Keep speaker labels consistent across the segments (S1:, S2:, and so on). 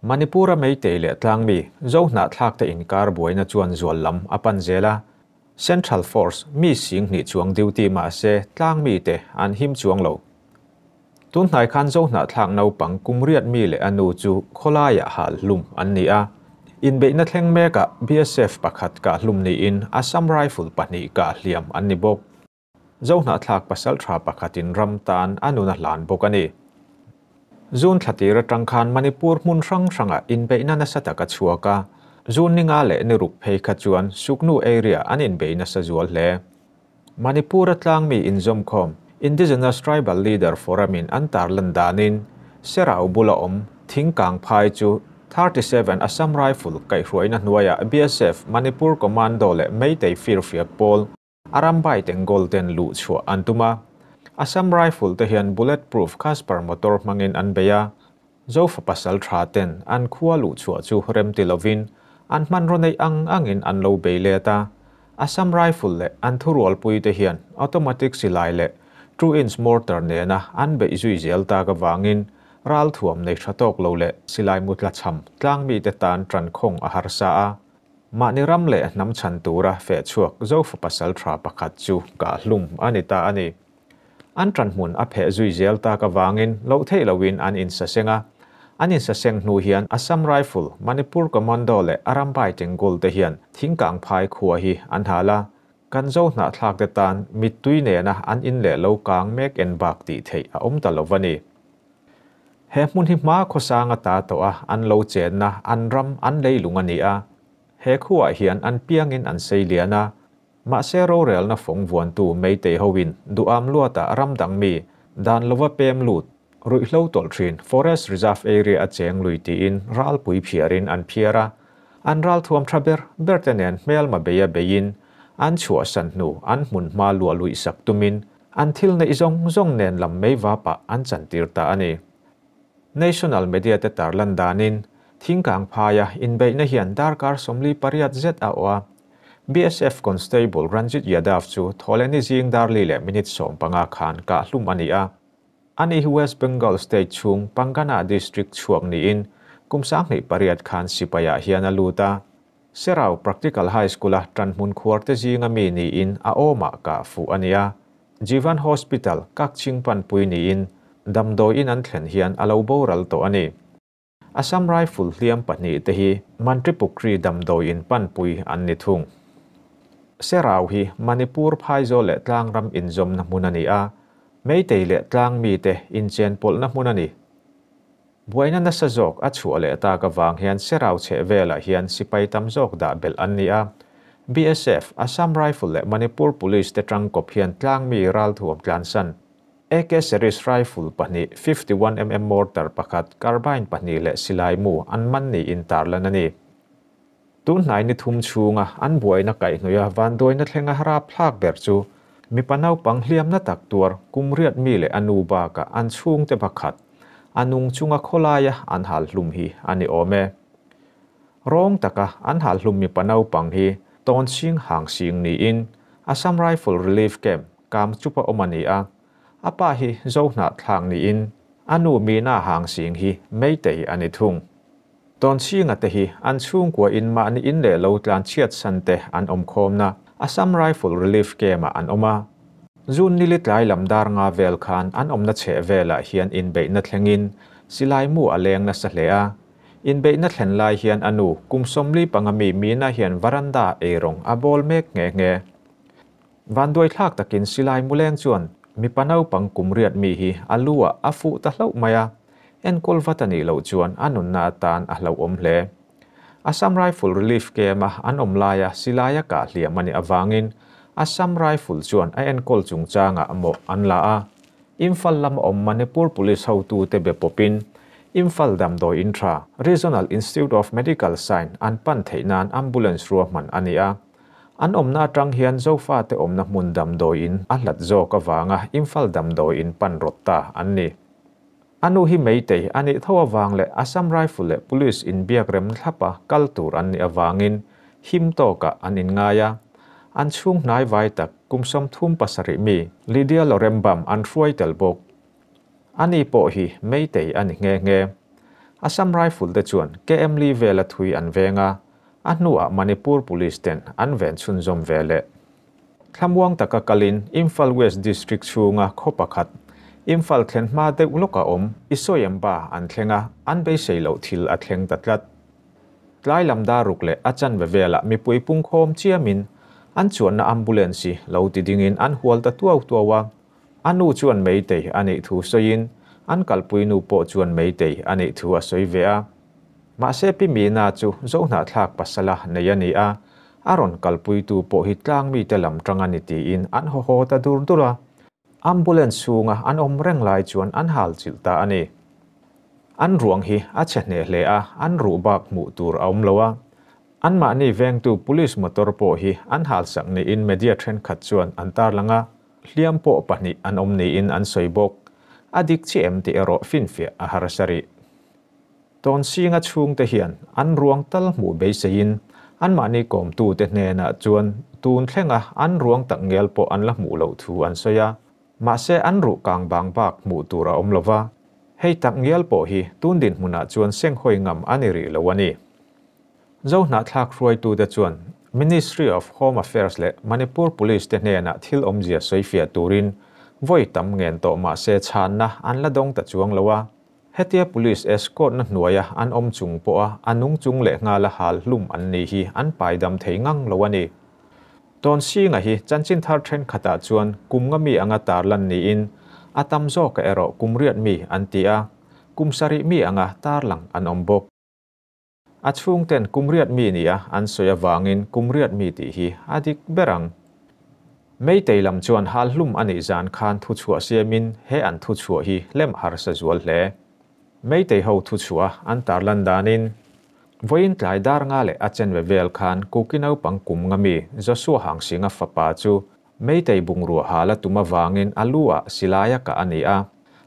S1: Manipur-a Meitei leh tlangmi Zohnahthlakte inkar buaina chuan zual lam a pan zel a, Central Force mi 20,000 chuang duty mahse tlangmite an him chuang lo. Tun hnai khan Zohnahthlak naupang kum riat mi leh a nu chu khawlaiah hal hlum an ni a, inbeihna thleng mekah BSF pakhat kah hlum niin Assam Rifle pahnih kah hliam an ni bawk. Zohnahthlak pasaltha pakhatin ram tan a nun a hlan bawk a ni. June thla tir atang khan Manipur hmun hrang hrangah inbeihna nasa tak a chhuak a, June ni nga leh ni ruk phei kha chuan Suknu area an inbei nasa zual hle. Manipur-a tlangmi inzawmkhawm Indigenous Tribal Leader Forum-in an tarlan danin Serau bula awm Thingkang phai chu 37 Assam Rifle kaihhruaina hnuaiah BSF, Manipur Commando leh Meitei firfiak pawl Arambai Tengol ten luh chhuah an tum a, Assam Rifle te hian bullet proof Casper motor hmangin an bei a, Zofa pasal tha ten an khua luh chhuah chu rem ti lovin an hmanraw neih ang angin an lo bei let a, Assam Rifle leh an thurualpui te hian automatic silai leh two inch mortar nena an beih zui zel tak avangin ralthuam nei tha tawk lo leh silai mu tlachham tlangmite tan tankhawng a harsa a. Mahni ram leh hnam chhan tura feh chhuak Zofa pasal tha pakhat chu kah hlum a ni ta a ni. An tanhmun a pheh zui zel tak avangin loh theih loin an insaseng a. An insaseng hnu hian Assam Rifle, Manipur Commando leh Arambai Tengul te hian thingkang phai khua hi an hal a. Kan Zo hnahthlak te tan mittui nena an in leh lo kang mek en bak tih theih a awm ta lo va ni. He hmun hi hma khawsang a ta tawh a, an lo chenna, an ram, an leilung a ni a. He khuaah hian an piangin an sei lian a. Mahse rorelna fawng vuantu Meitei hoin duham luatah ram dang mi, dan lova pem lut, ruihhlo tawlh thin Forest Reserve area a cheng lui tiin ralpui phiarin an phiar a. An ral thuam tha ber ber te nen hmelma beia beiin an chhuahsan hnu an hmun hma luah luih sak tumin An thil neih zawng zawng nen lam mei vapah an chantir ta a ni. National media te tarlan danin thingkang phaia inbeihna hian darkar 48 zet a awh a. BSF Constable Ranjit Yadav chu Thawhlehni zing darli leh minute 15 khan kah hlum a ni a. Ani hi West Bengal state chhung Pangana district chhuak niin kum 28 khan sipaiah hian a lut a. Serau Practical High School-a tanhmun khuar te zinga mi niin a awmah kah fuh a ni a. Jivan Hospital, Kakching panpui niin damdawiin an thlen hian a lo boral tawh a ni. Assam Rifle hliam pahnih te hi Mantripukri damdawiin panpui an ni thung. Serau hi Manipur phaizawl leh tlangram inzawmna hmun a ni a, Meitei leh tlang mite inchenpawlhna hmun a ni. Buaina nasa zawk a chhuah leh tak avang hian Serau chheh velah hian sipai tam zawk dah belh an ni a. BSF, Assam Rifle leh Manipur Police te tangkawp hian tlangmi ralthuam tlansan AK series rifle pahnih, 51mm mortar pakhat, carbine pahnih leh silai mu an man niin tarlan a ni. Tun hnai ni thum chhunga an buaina kaihhnawih a vanduaina thlenga rap thlak ber chu mipa naupang hliamna tak tuar kum riat mi leh a nu bakah an chhungte pakhat a nung chunga khawlaia an hal hlum hi a ni awm e. Rawng taka an hal hlum mipa naupang hi tawn sing hang sing niin Assam Rifle Relief Camp kam chupa awm a ni a. A pa hi Zohnahthlak niin a nu Mina hang sing hi Meitei a ni thung. Tawn singa te hi an chhungkua in mahni in leh lo tlan chhiat san te an awm khawmna Assam Rifle Relief Camp-ah an awm a. June nili tlai lam dar nga vel khan an awmna chheh velah hian inbeihna thlengin silai mu a leng nasa hle a. Inbeihna thlen lai hian a nu kum 45 mi Mina hian varanda eirawng a bawl mek nghe nghe. Vanduai thlak takin silai mu leng chuan mipa naupang kum riat mi hi a lu-ah a fuh ta hlauh mai a, enkawl vat a nih loh chuan a nunna atan a hlauhawm hle. Assam Rifle Relief Camp-a an awm laia silaia kah hliam a nih avangin Assam Rifle chuan a enkawl chungchangah mawh an la a. Imphal lam awm Manipur Police hotute be pawpin Imphal damdawi in tha Regional Institute of Medical Science an pan theih nan ambulance ruahman a ni a. An awmna atang hian Zofa te awmna hmun damdawi in a hlat zawk avanga Imphal damdawi in pan rawt ta an ni. A nu hi Meitei a nih tho avang leh Assam Rifle leh Police in biak rem thlapa kal tur an nih avangin him tawkah an inngai a. An chhung hnai vai tak kum 37 mi Lydia Lorembam an hruai tel bawk. Ani pawh hi Meitei a ni nghe nghe. Assam Rifle te chuan KM li vela thui an veng a, a hnuah Manipur Police ten an ven chhunzawm ve leh. Thlamuang taka kalin Imphal West District chhunga khaw pakhat, Imphal thlen hma deuh lawka awm Isoyemba an thleng a, an beisei loh thil a thleng ta tlat. Tlai lam dar ruk leh a chanve velah mipui pungkhawm chiamin an chuanna ambulance hi lo ti dingin an hual ta tuau tuau a. A nu chuan Meitei a nih thu sawiin an kalpui nu pawh chuan Meitei a nih thu a sawi ve a. Mahse Pi Mina chu Zohnahthlak pasala nei a ni a, a rawn kalpuitu pawh hi tlang mite lam tang a ni tiin an haw haw ta dur dur a. Ambulance chhunga an awm reng lai chuan an hal chilh ta a ni. An ruang hi a chhe hneh hle a, an ruh bak hmuh tur a awm lo a. Anmahni vengtu police motor pawh hi an halsak niin media thenkhat chuan an tarlang a, hliam pawh pahnih an awm niin an sawi bawk. A dik chiah em tih erawh finfiah a harsa rih. Tawnsinga chhungte hian an ruang tal hmuh beiseiin anmahni kawmtute hnenah chuan tun thlenga an ruang tak ngial pawh an la hmuh loh thu an sawi a. Mahse an ruh kang bang bak hmuh tur a awm lo va, hei tak ngial pawh hi tun dinhmunah chuan senghawi ngam a ni rih lo a ni. Zohnahthlak hruaitute chuan Ministry of Home Affairs leh Manipur Police te hnenah thil awmzia sawifiah turin vawi tam ngen tawh mahse chhanna an la dawng ta chuang lo a. Hetia Police escort na hnuaia an awm chung pawha a nung chung leh nghala hal hlum an ni hi an paidam thei ngang lo a ni. Tawnsinga hi chanchin thar thenkhatah chuan kum nga mi anga tarlan niin a tam zawka erawh kum riat mi an ti a, kum sarih mi anga tarlang an awm bawk. A chhungten kum riat mi nia an sawi avangin kum riat mi tih hi a dik ber ang. Meitei lam chuan hal hlum a nih zan khan thuchhuah siamin he an thuchhuah hi lem harsa zual hle. Meitei ho thuchhuah an tarlan danin vawiin tlai dar nga leh a chenve vel khan Kuki naupang kum nga mi Joshua Hangsinga fapa chu Meitei bungrua hal a tum avangin a lu ah silai a kah a ni a.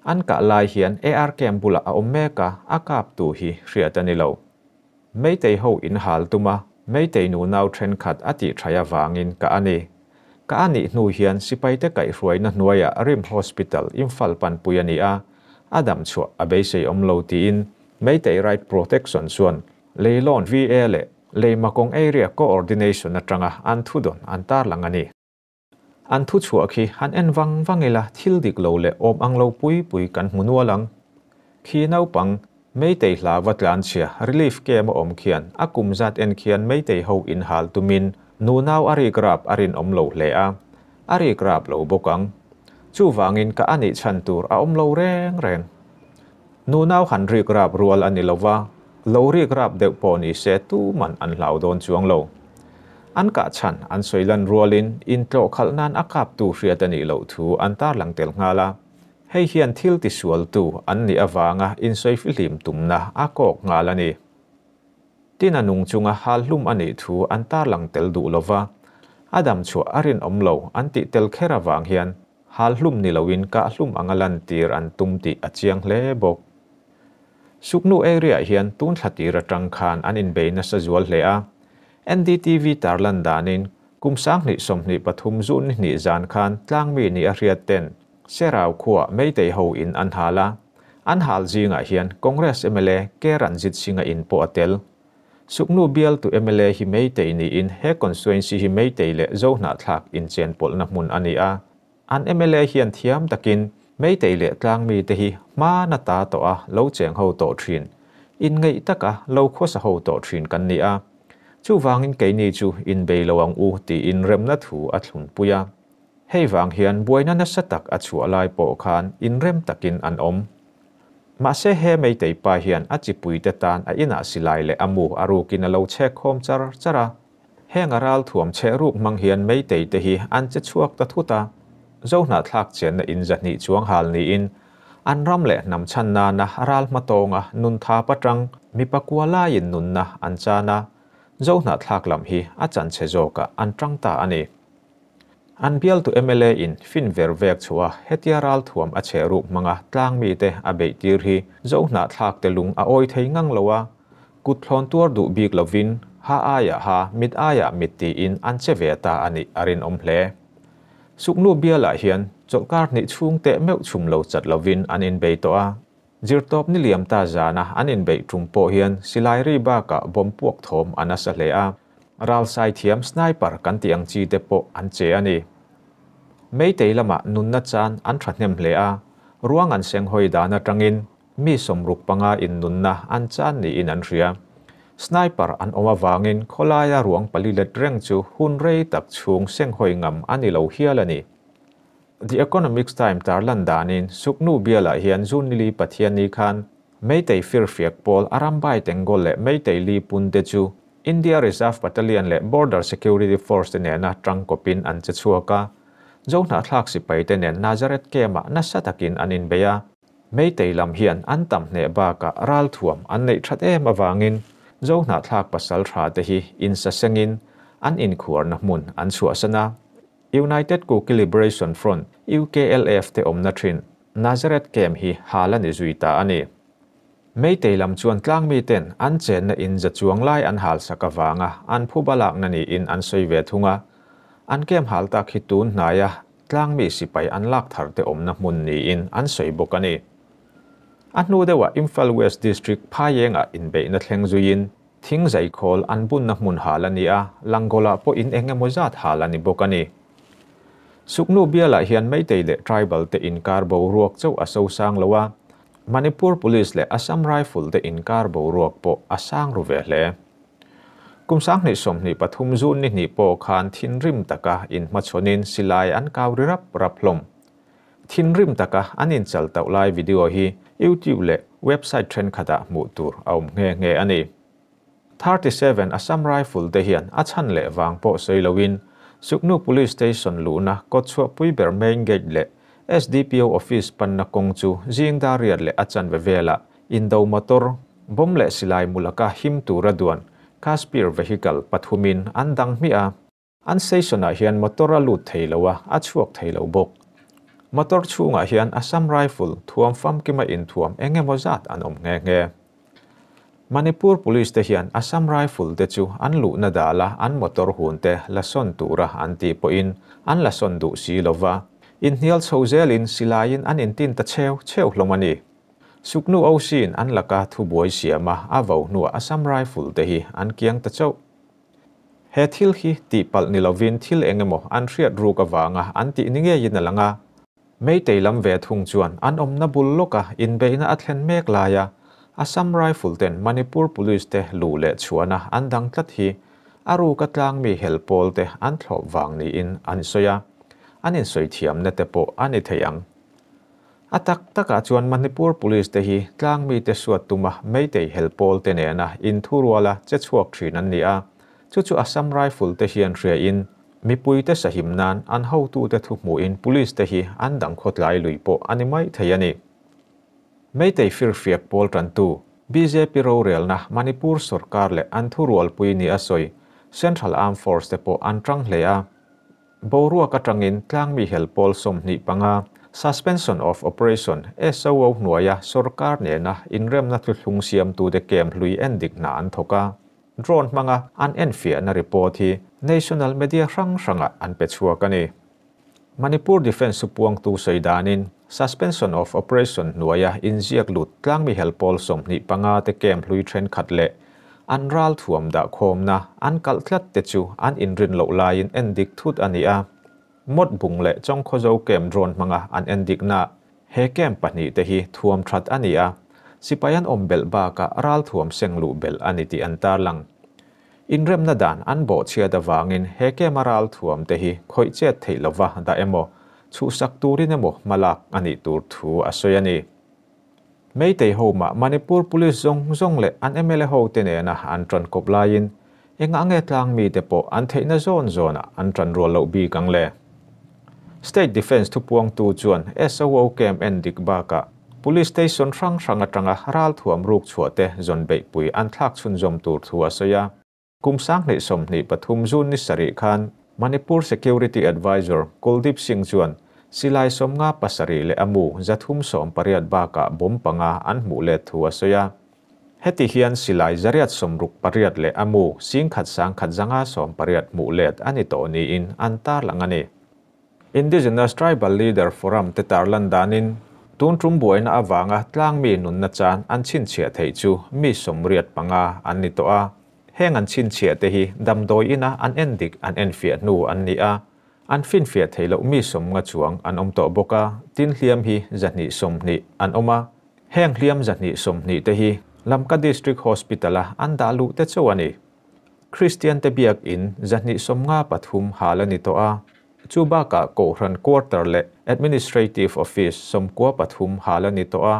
S1: An kah lai hian AR camp bulah a awm mek a, a kaptu hi hriat a ni lo. Meitei ho in hal tum a, Meitei nunau thenkhat a tih thaih avangin kah a ni. Kah a nih hnu hian sipaite kaihhruaina hnuaiah Rim Hospital Imphal panpui a ni a, a dam chhuah a beisei awm lo tiin Meitei Right Protection chuan Leilawn VA leh Leimakawng Area Coordination atanga an thudawn an tarlang a ni. An thu chhuah khi han en vang vang ila thil dik lo leh awm ang lo pui pui kan hmu nual ang. Khi naupang Meitei hla va tlan chhia relief camp a awm khian a kum zat en khian Meitei ho in hal tumin nunau a rik rap a rinawm lo hle a, a rik rap lo bawk ang. Chuvangin ka anih chhan tur a awm lo reng reng. Nunau han rik rap rual a ni lo va, lo rik rap deuh pawh ni se tuman an hlau dawn chuang lo. An kah chhan an sawi lan rualin intlawh khalh nan a kaptu hriat a nih loh thu an tarlang tel nghal a. Hei hian thil tisualtu an nih avanga insawi fihlim tumna a kawk nghal a ni. Tin a nung chunga hal hlum a nih thu an tarlang tel duh lo va, a dam chhuah a rinawm lo an tih tel kher avang hian Hal hlum ni loin kah hlum anga lantir an tum tih a chiang hle bawk. Suknu area hian tun thla tir atang khan an inbei nasa zual hle a. NDTV tarlan danin kum 2023 June ni hnih zan khan tlangmi ni a hriat ten Serau khuaa Meitei ho in an hal a. An hal zingah hian Congress mla K Ranjit Singh-a in pawh a tel. Suknu bialtu mla hi Meitei niin he constituency hi Meitei leh Zohnahthlak inchenpawlhna hmun a ni a. An mla hian thiam takin Meitei leh tlangmite hi hmana ta tawh a lo cheng ho tawh thin, inngeih taka lo khuasa ho tawh thin kan ni a. Chuvangin keini chu inbei lo ang u tiin remna thu a thlunpui a. Hei vang hian buaina nasa tak a chhuah lai pawh khan inrem takin an awm. Mahse he Meitei pa hian a chipuite tan a inah silai leh a mu a rukin a lo chhek khawm char char a. Heng a ral thuam chhe ruk hmang hian Meitei te hi an che chhuak ta thut a. Zohnahthlak chenna in zahnih chuang hal niin an ram leh hnam chhan nana ral hmatawnga nun thap atang mipa kua laiin nunna an chan a. Zohnahthlak lam hi a chanchhe zawkah an tang ta a ni. An bialtu mla in fin ver vek chhuah a hetia ral thuam a chhe ruk hmanga tlang mite a beih tir hi Zohnahthlak te lung a awi thei ngang lo a, kut thlawn tuar duh bik lovin ha aiah ha, mit aiah mit tiin an che ve ta a nih a rinawm hle. Suknu bialah hian chawlhkar hnih chhung teh meuh chhum lo chat lovin an inbei tawh a. Zirtawpni liam ta zana an inbeih tum pawh hian silai ri bakah bomb puak thawm a nasa hle a, ralsai thiam sniper kan tih ang chi te pawh an che a ni. Meitei lamah nunna chan an thahnem hle a, ruang an senghawi dan atangin mi 65 in nunna an chan niin an hria. Sniper an awm avangin khawlaia ruang pali let reng chu hun rei tak chhung senghawi ngam a ni lo hial a ni. The Economics Time tarlan danin Suknu bialah hian Zunili Pathianni khan Meitei firfiak pawl Arambai Tenggol leh Meitei Li Pun te chu India Reserve Battalion leh Border Security Force te nena tangkawpin an che chhuak a, Zohnahthlak sipai te nen Nazareth camp-ah nasa takin an inbei a. Meitei lam hian an tam hneh bakah ralthuam an neih that em avangin Zohnahthlak pasal tha te hi insasengin an inkhuarna hmun an chhuahsan a. United Kuki Liberation Front, UKLF, te awmna thin Nazareth camp hi hal a ni zui ta a ni. Meitei lam chuan tlangmi ten an chenna in za chuang lai an hal sak avanga an phuba lakna niin an sawi ve thung a. An camp hal tak hi tun hnaia tlangmi sipai an lak thar te awmna hmun niin an sawi bawk a ni. A hnu deuhah Imphal West District Phaiengah inbeihna thleng zuiin Thing zaikhawl an bunna hmun hal a ni a, Langola pawhin eng emaw zat hal a ni bawk a ni. Suknu bialah hian Meitei leh Tribal te inkar boruak chauh a so sang lo a, Manipur Police leh Assam Rifle te inkar boruak pawh a sang ru ve hle. Kum 2023 June ni hnih pawh khan thinrim taka inhmachhawnin silai an kau ri rap rap hlawm. Thinrim taka an inchal tauh lai video hi YouTube leh website thenkhatah hmuh tur a awm nghe nghe a ni. 37 Assam Rifle te hian a chhan leh vang pawh sawi loin Suknu Police Station luhna kawtchhuahpui ber main gate leh SDPO office panna kawng chu zing dar riat leh a chanve velah indo motor, bomb leh silai mulaka him tura duan Casspir vehicle pathumin an dang hmiah a. An station-ah hian motor a lut thei lo a, a chhuak thei lo bawk. Motor chhungah hian Assam Rifle thuam famkima inthuam eng emaw zat an awm nghe nghe. Manipur Police te hian Assam Rifle te chu an luhna dala an motor hun te la sawn tura an tih pawhin an la sawn duh si lo va, inhnial chho zelin silaiin an intin ta cheu cheu hlawm a ni. Suknu OC-in an laka thubuai siama a vo hnuah Assam Rifle te hi an kiang ta chauh. He thil hi tihpalh ni lovin thil eng emaw an hriat ruk avanga an tih ni ngeiin a lang a. Meitei lam ve thung chuan an awmna bul lawka inbeihna a thlen mek laia Assam Rifle ten Manipur Police te luh leh chhuahna an dang tlat hi a ruka tlangmi hel pawl te an thlawp vang niin an sawi a, an insawi thiamna te pawh a ni thei ang. A tak takah chuan Manipur Police te hi tlangmite suat tuma Meitei hel pawl te nena inthuruala che chhuak thin an ni a, chu chu Assam Rifle te hian hriain mipuite sahim nan an hotute thu hmuhin Police te hi an dang khawtlai lui pawh a ni mai thei a ni. Meitei firfiak pawl tantu bjp rorelna Manipur sorkar leh an thurualpui ni a sawi Central Armed Force te pawh an tang hle a. Boruak atangin tlangmi hel pawl 25 Suspension of Operation, SOO, hnuaia sorkar nena inremna thuthlung siamtute camp hlui endik hna an thawk a. Drone hmanga an enfiahna report hi national media hrang hrangah an pe chhuak a ni. Manipur Defence Supuangtu sawi danin Suspension of Operation hnuaia inziak lut tlangmi hel pawl 25 te camp hlui thenkhat leh an ral thuam dah khawmna an kalh tlat te chu an inrin loh laiin endik thut a ni a. Mawt bung leh Chawngkhawzo camp drone hmanga an endikna he camp pahnih te hi thuam that a ni a, sipai an awm belh bakah ral thuam seng luh belh a ni tih an tarlang. Inremna dan an bawhchhiat avangin he camp a ral thuam te hi khawih chet theih lova dah emaw, chhuhsak turin emaw hmalak a nih tur thu a sawi a ni. Meitei ho mah Manipur Police zawng zawng leh an mla ho te nena an tan kawp laiin engah nge tlangmi te pawh an theihna zawn zawnah an tan rual loh bik ang le. State Defence thupuangtu chuan SOO camp endik bakah Police Station hrang hrang atanga ral thuam ruk chhuah te zawn beihpui an thlak chhunzawm tur thu a sawi a. Kum 2023 June ni sarih khan Manipur Security Advisor Kuldeep Singh chuan silai 57 leh a mu 380 bakah bomb panga an hmuh let thu a sawi a. Heti hian silai 168 leh a mu 1,180 hmuh let a ni tawh niin an tarlang a ni. Indigenous Tribal Leader Forum te tarlan danin Tun tum buaina avanga tlangmi nunna chan an chhinchhiah theih chu mi 85 an ni tawh a. Heng an chhinchhiah te hi damdawi ina an endik an enfiah hnu an ni a. An finfiah theih loh mi 50 chuang an awm tawh bawk a, tin hliam hi 120 an awm a. Heng hliam 120 te hi Lamka District Hospital-a an dah luh te chauh a ni. Kristian te biak in 153 hal a ni tawh a. Chu bakah Kohhran Quarter leh Administrative Office 93 hal a ni tawh a.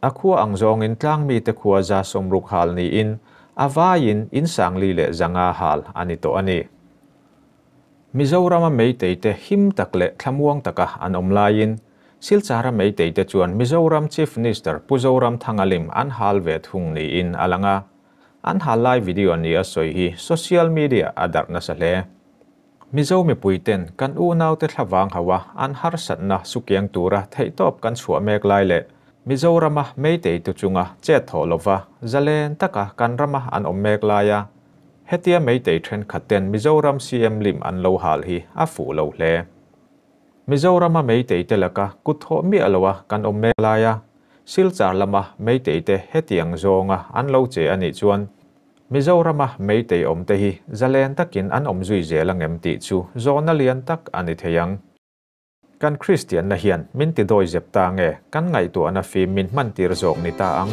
S1: A khua ang zawngin tlangmite khua 160 hal niin a vaiin in 405 hal a ni tawh a ni. Mizorama Meitei te him tak leh thlamuang taka an awm laiin Silchara Meitei te chuan Mizoram Chief Minister Pu Zoramthanga lim an hal ve thung niin a lang a. An hal lai video ni a sawi hi social media a darh nasa hle. Mizo mipuiten kan unaute thlavang hauh a an harsatna sukiang tura theihtawp kan chhuah mek lai leh Mizorama Meitei tu chunga chet thawh lova zalen taka kan rama an awm mek laia hetia Meitei thenkhatten Mizoram CM lim an lo hal hi a fuh lo hle. Mizorama Meitei te laka kut thawh miah loa kan awm mek laia Silchar lama Meitei te hetiang zawnga an lo che anih chuan Mizorama Meitei awm te hi zalen takin an awm zui zel angem tih chu zawhna lian tak a ni thei ang. Kan Kristianna hian min ti dawi zep ta nge kan ngaihtuahna fim min hman tir zawk ni ta ang.